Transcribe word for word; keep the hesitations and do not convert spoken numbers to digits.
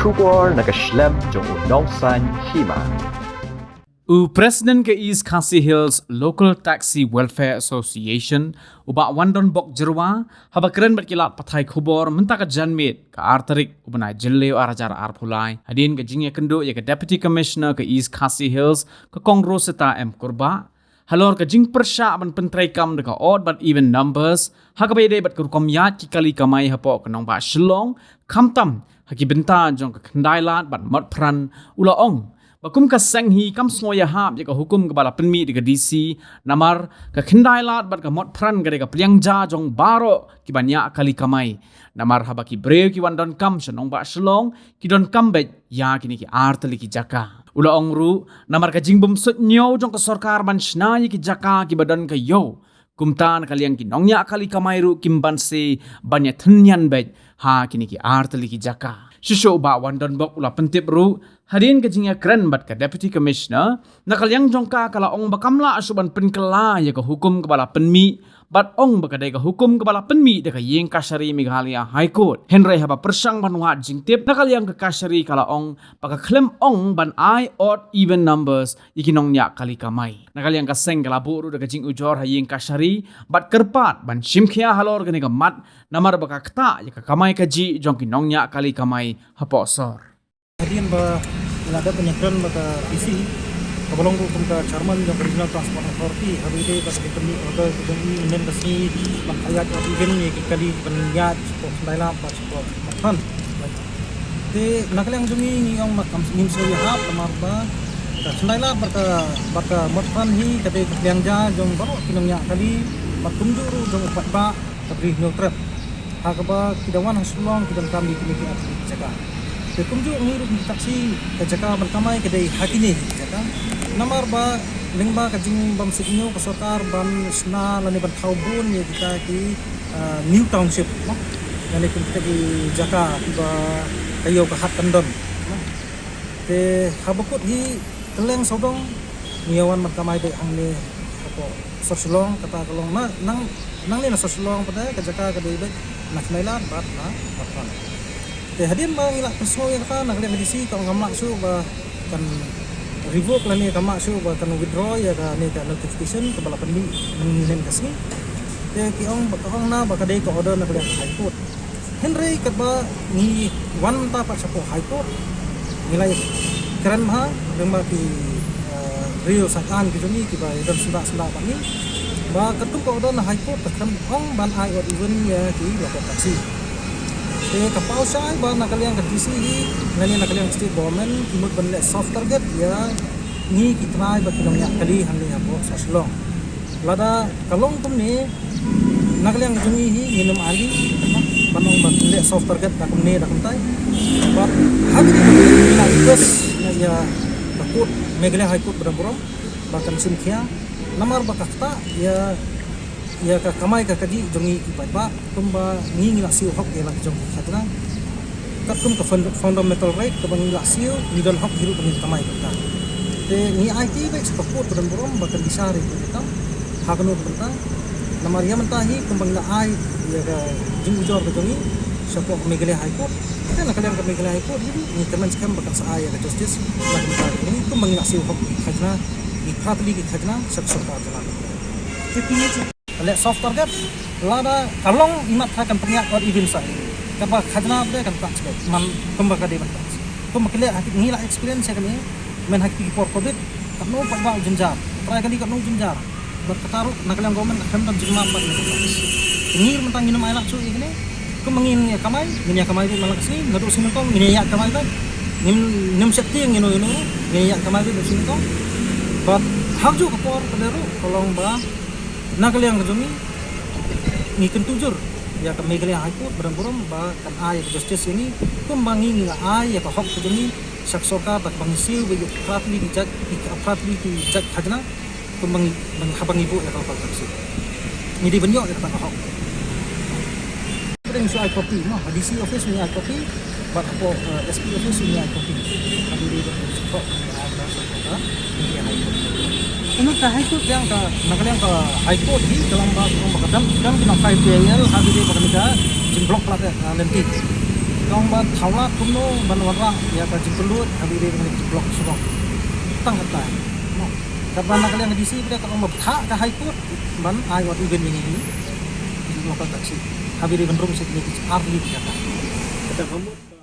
Khubor na ka shlem jong u Nongsaiñ Hima. U President ka East Khasi Hills Local Taxi Welfare Association, u Bah Wandonbok Jyrwa, haba kren bad ki lad pathai khubor mynta ka janmiet ka ar tarik u bnai Jylliew ar hajar arphew lai, hadien ka jingïakynduh ïa ka Deputy Commissioner ka East Khasi Hills, ka Kong Rosetta M Kurbah, halor ka jingpyrshah ban pyntreikam da ka odd bad even numbers ha kaba ïadei bad ka rukom ïaid ki kali kamai hapoh ka nongbah Shillong, khamtam ha ki bynta jong ka khyndai lad bad mot phran. U la ong ba kum ka seng hi kam sngewïahap ïa ka hukum kaba la pynmih da ka D C, namar ka khyndai lad bad ka mot phran ka dei ka pliang ja jong baroh kiban ïaid kali kamai. Namar haba ki briew ki wan donkam sha nongbah Shillong, ki donkam beit ïa kine ki ar tylli ki jaka. U la ong ruh, namar ka jingbymsuk ñiew jong ka sorkar ban shna ïa ki jaka kiba don ka ïew, kumta na ka liang ki nongïaid kali kamai ruh kim banse ban ïa thynnian beit ha kine ki ar tylli ki jaka. Shisha u Bah Wandonbok u la pyntip ruh, hadien ka jingïakren bad ka Deputy Commissioner, na ka liang jong ka ka la ong ba kam lah shuh ban pynkylla ïa ka hukum kaba la pynmih, bad ong ba ka dei ka hukum kaba la pynmih da ka ïing kashari Meghalaya High Court. Hynrei haba pyrshang ban wad jingtip, na ka liang ka kashari ka la ong ba ka khlem ong ban ai odd even numbers ïa ki nongñiah kali kamai. Na ka liang ka seng ka la buh ruh da ka jingujor ha ïing kashari bad kyrpad ban shim khia halor kane ka mat, namar ba ka ktah ïa ka kamai kajih jong ki nongñiah kali kamai hapoh sor. Hadien ba la dep ban ïakren bad ka D C, kaba long ruh kum ka chairman jong ka Regional Transport Authority, haba ïadei bad ka jingpynmih order ka jong i hynnin ka sngi ban khadduh ïa ki kali ban ïaid shapoh khyndai lad bad shapoh mot phran. Te na ka liang jong ngi ngi ong ba kam, ngim sngewïahap namar ba ka khyndai lad bad ka, bad ka mot phran hi ka dei ka pliang ja jong baroh ki nongñiah kali bad kumjuh ruh jong u paidbah ka Bri Hynñiewtrep, ha kaba ki da wan ha Shillong ki donkam ïa kine ki ar tylli ki jaka. Te kumjuh ngi ruh ki taxi, ka jaka ban kamai ka dei ha kine ki jaka. Namar ba lyngba ka jingbymsuk ñiew ka sorkar ban shna lane ban thaw bun ïa kita ki, ah, new township, no? Lane kum kita ki jaka kiba ka ïew ka hat kan don, no? Te haba kut hi kylleng sawdong ngi ïa wan ban kamai beit hangne hapoh sor Shillong, kata ka long na, nang, nangne na sor Shillong pat ka jaka ka dei beit na khyndai lad bad na mot phran. Te hadien ba ngi la pynsngew ïa kata, na ka liang ka D C ka ong kam lah shuh ba kan revoke lane kam lah shuh ba kan withdraw ïa kane ka notification kaba la pynmih hynnin ka sngi. Te ki ong ba, ka ong na ba ka dei ka order na ka liang ka High Court. Hynrei katba ngi wan mynta pat shapoh High Court, ngi la ïakren bha lyngba ki, eh, riew saitjaiñ ki jong ngi kiba ïadon syndah syndah bad ngi, ba katkum ka order na High Court ka khlem ong ban ai odd even ïa ki local taxi. Te ka paw shai ba na ka liang ka D C hi lane na ka liang ka state government ki mut ban leh soft target ïa ngi ki trai bad ki nongñiah kali hangne hapoh sor Shillong. Lada ka long kumne, na ka liang ka jong ngi hi ngin ym ailad ban ong ba leh soft target da kumne da kumtai. Bad ha kine ki request na ïa ka court, Meghalaya High Court ba don burom ba kan shim khia, namar ba ka ktah ïa, ïa ka kamai ka kajih jong ngi ki paidbah. Kumba ngi ngi la siew hok ïa la ki jong ki khajna. Katkum ka fund-, fundamental right kaba ngi la siew, ngi don hok hi ruh ba ngin kamai kumta. Te ngi aiti beit sha ka court ba don burom ba kan bishar ïa ka kam ha kano ka bynta. Namar ïa mynta hi kumba ngi la ai ïa ka jingujor ka jong ngi shapoh ka Meghalaya High Court. Te na ka liang ka Meghalaya High Court hi ngi kyrmen skhem ba kan sa ai ïa ka justice na ka bynta ka jong ngi kumba ngi la siew hok ïa ki khajna, ïa ki phra tylli ki khajna sha ka sorkar jylla. Te ki ngi Leh soft target, lada ka long imat ha kan pynïaid odd even sa. Kaba khajna ba kan tax beit, man kumba ka dei ban tax. Kumba ki leh ha ki, ngi la experience ïa kane, men ha ki por covid, katno pat ba u jynjar. Trai kali katno u jynjar. Bad kata ruh na ka liang government ka khlem don jingmap bad ka tax. Ngi mynta ngin ym ailad shuh ïa kane. Kumba ngin ïa kamai, ngin ïa kamai beit man la ka sngi, naduh sngi nyngkong ngin ïa kamai beit. Ngin, ngin ym sheptieng ïano ïano, ngin ïa kamai beit naduh sngi nyngkong. Bad ha kajuh ka por ka dei ruh ka long ba Na ka liang ka jong ngi, ngi kyntu jur ïa ka Meghalaya High Court ba don burom ba kan ai ïa ka justice ïa ngi, kumba ngi ngi la ai ïa ka hok ka jong ngi sha ka sorkar da kaba ngi siew ba ïa ka phra tylli ki jait, ïa ka phra tylli ki jait khajna, kumba ngi, ba ngi, haba ngi buh ïa ka local taxi. Ngi dei ban ïoh ïa kata ka hok. Pdeng shu ai copy mo, ha D C office ngi ai copy, bad hapoh, eh, S P office ngi ai copy. Hadien ba ngi shu thok, ngi ai ka sorkar, ngi ai copy. Kumno ka High Court, liang ka, na ka liang ka High Court hi, ka long ba, ka long ba ka dam, dam ki nongkhai P I L, hadien ba kane ka jingblock lad, eh, lynti. Ong ba thaw lad kumno ban wanrah ïa ka jingpynlut ha bynta kane ka block surok. Tang katta. Mo. Katba na ka liang ka D C pat ka ong ba bthah ka High Court ban ai wat u ben ïa ngi. Ki local taxi. Ha bynta ban rung sha kine ki artylli ki jaka. Kata ka mut